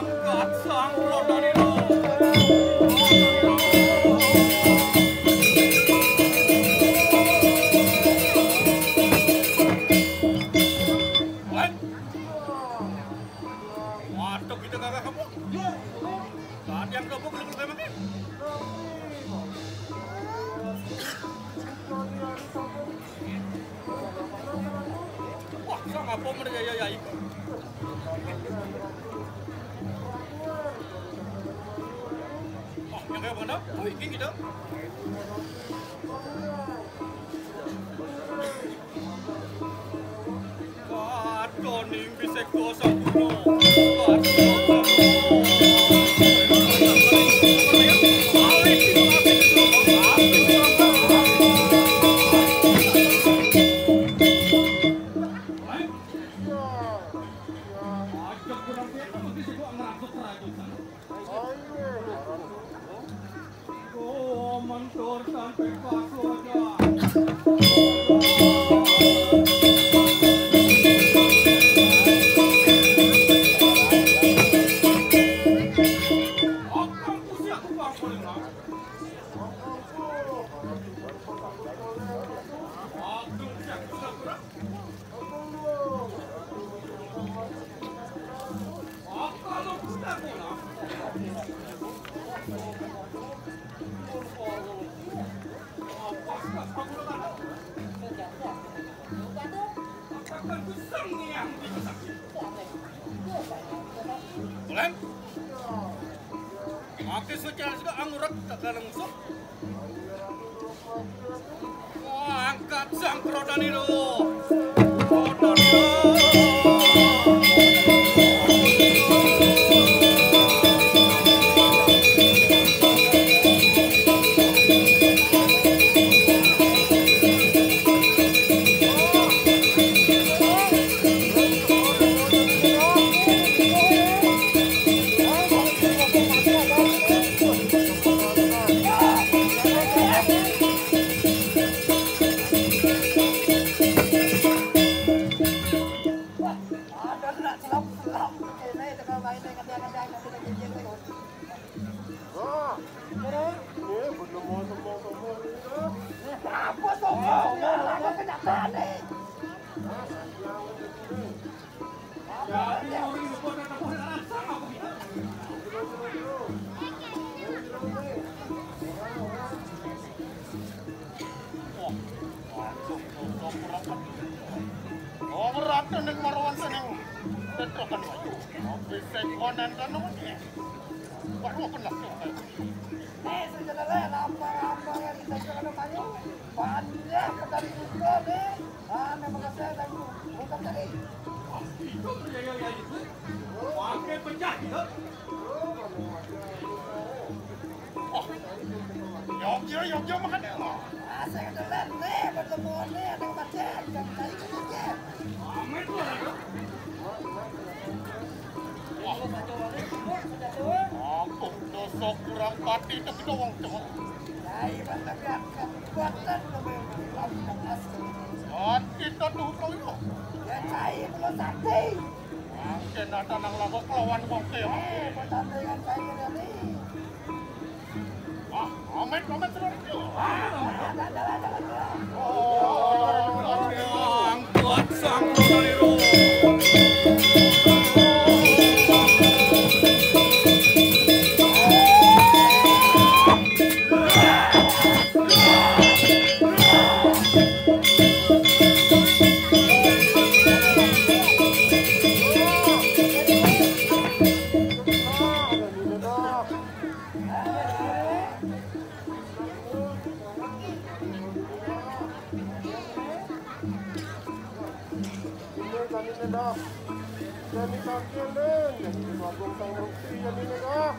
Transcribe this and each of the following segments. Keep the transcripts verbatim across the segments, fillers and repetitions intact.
Angkat sang roda niro. Waduh, kita kagak kamu. Tadi yang kamu belum saya makan. Wah, sang apa mereka ya, ya, itu? Wah, yang kayak mana? Oh, ini gitu. Kato ning bisa kuasa kuno. Oh, mentur sampai pas aja. Akang usia aku paling lama. Akang usia aku kurang. Tulen? Maki suci sudah angurak tak kena ngusuk. Wah, angkat sang keroda niru. Keroda niru. Oh, ngerate ning maruan seneng tetrokan wayu. Bisa konen kan. Baru aku nak. Eh, sudah lah, lambang-lambang yang kita jual ada kayu. Banyak ke dari Indo nih. Ah, memang saya dari bukan tadi. Itu berjaya ya itu. Pakai pecah gitu. Oh, yogyo, yogyo makan ya. Ah, saya kedelan nih, bertemu nih, ada macet, yang tadi kenyang. Amin tuh. Wah. Aku dosa kurang pati itu doang tuh. Ai, mantap ya, kekuatan lebih lambang asli. Dan kita tuh kalau ya. Ya, cai belum sakti. Mungkin ada nang lagu kelawan wong tuh ya. Eh, pertandingan cai ini. Ini jani ini, Dok. Jani kaki, Lin. Jani bagong sang rukti, jani ini, Dok.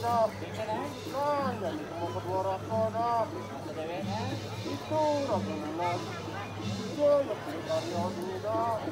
Nah, jadi cuma kedua raka dah. Itu ragu lunas. Dia yang pilih karya dulu dah.